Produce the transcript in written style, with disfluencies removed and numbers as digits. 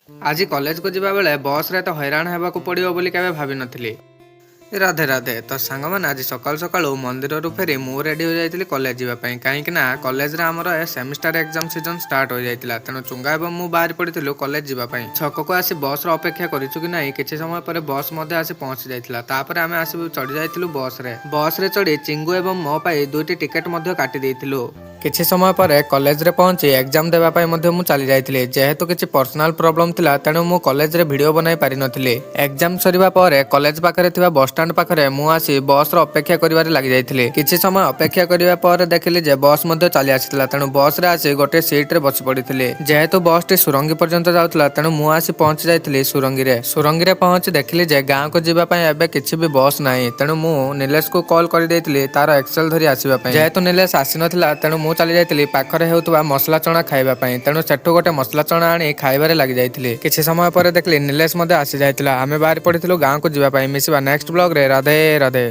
ଆଜି କଲେଜକୁ ଯିବା ବେଳେ ବସ୍ରେ ଏତେ ହଇରାଣ ହେବାକୁ ପଡ଼ିବ ବୋଲି କେବେ ଭାବିନଥିଲି। ରାଧେ ରାଧେ। ତ ସାଙ୍ଗମାନେ, ଆଜି ସକାଳୁ ସକାଳୁ ମନ୍ଦିରରୁ ଫେରି ମୁଁ ରେଡ଼ି ହୋଇଯାଇଥିଲି କଲେଜ ଯିବା ପାଇଁ, କାହିଁକି ନା କଲେଜରେ ଆମର ଏ ସେମିଷ୍ଟାର ଏକ୍ଜାମ ସିଜନ ଷ୍ଟାର୍ଟ ହୋଇଯାଇଥିଲା। ତେଣୁ ଚୁଙ୍ଗା ଏବଂ ମୁଁ ବାହାରି ପଡ଼ିଥିଲୁ କଲେଜ ଯିବା ପାଇଁ। ଛକକୁ ଆସି ବସ୍ର ଅପେକ୍ଷା କରିଛୁ କି ନାହିଁ, କିଛି ସମୟ ପରେ ବସ୍ ମଧ୍ୟ ଆସି ପହଞ୍ଚି ଯାଇଥିଲା। ତାପରେ ଆମେ ଆସି ଚଢ଼ି ଯାଇଥିଲୁ ବସ୍ରେ। ବସ୍ରେ ଚଢ଼ି ଚିଙ୍ଗୁ ଏବଂ ମୋ ପାଇଁ ଦୁଇଟି ଟିକେଟ ମଧ୍ୟ କାଟି ଦେଇଥିଲୁ। କିଛି ସମୟ ପରେ କଲେଜରେ ପହଞ୍ଚି ଏକ୍ଜାମ ଦେବା ପାଇଁ ମଧ୍ୟ ମୁଁ ଚାଲି ଯାଇଥିଲି। ଯେହେତୁ କିଛି ପର୍ସନାଲ ପ୍ରୋବ୍ଲେମ ଥିଲା, ତେଣୁ ମୁଁ କଲେଜରେ ଭିଡ଼ିଓ ବନାଇ ପାରିନଥିଲି। ଏକ୍ଜାମ ସରିବା ପରେ କଲେଜ ପାଖରେ ଥିବା ବସଷ୍ଟାଣ୍ଡ ପାଖରେ ମୁଁ ଆସି ବସ୍ର ଅପେକ୍ଷା କରିବାରେ ଲାଗି ଯାଇଥିଲି। କିଛି ସମୟ ଅପେକ୍ଷା କରିବା ପରେ ଦେଖିଲି ଯେ ବସ୍ ମଧ୍ୟ ଚାଲି ଆସିଥିଲା। ତେଣୁ ବସ୍ରେ ଆସି ଗୋଟେ ସିଟ୍ରେ ବସି ପଡ଼ିଥିଲି। ଯେହେତୁ ବସ୍ଟି ସୁରଙ୍ଗୀ ପର୍ଯ୍ୟନ୍ତ ଯାଉଥିଲା, ତେଣୁ ମୁଁ ଆସି ପହଞ୍ଚି ଯାଇଥିଲି ସୁରଙ୍ଗୀରେ। ସୁରଙ୍ଗୀରେ ପହଞ୍ଚି ଦେଖିଲି ଯେ ଗାଁକୁ ଯିବା ପାଇଁ ଏବେ କିଛି ବି ବସ୍ ନାହିଁ। ତେଣୁ ମୁଁ ନିଲେଶକୁ କଲ୍ କରିଦେଇଥିଲି ତାର ଏକ୍ସେଲ ଧରି ଆସିବା ପାଇଁ। ଯେହେତୁ ନିଲେଶ ଆସିନଥିଲା, ତେଣୁ ମୁଁ ଚାଲି ଯାଇଥିଲି ପାଖରେ ହେଉଥିବା ମସଲା ଚଣା ଖାଇବା ପାଇଁ। ତେଣୁ ସେଠୁ ଗୋଟେ ମସଲା ଚଣା ଆଣି ଖାଇବାରେ ଲାଗି ଯାଇଥିଲି। କିଛି ସମୟ ପରେ ଦେଖିଲି ନିଲେଶ ମଧ୍ୟ ଆସି ଯାଇଥିଲା। ଆମେ ବାହାରି ପଡ଼ିଥିଲୁ ଗାଁକୁ ଯିବା ପାଇଁ। ମିଶିବା ନେକ୍ସଟ ବ୍ଲଗରେ। ରାଧେ ରାଧେ।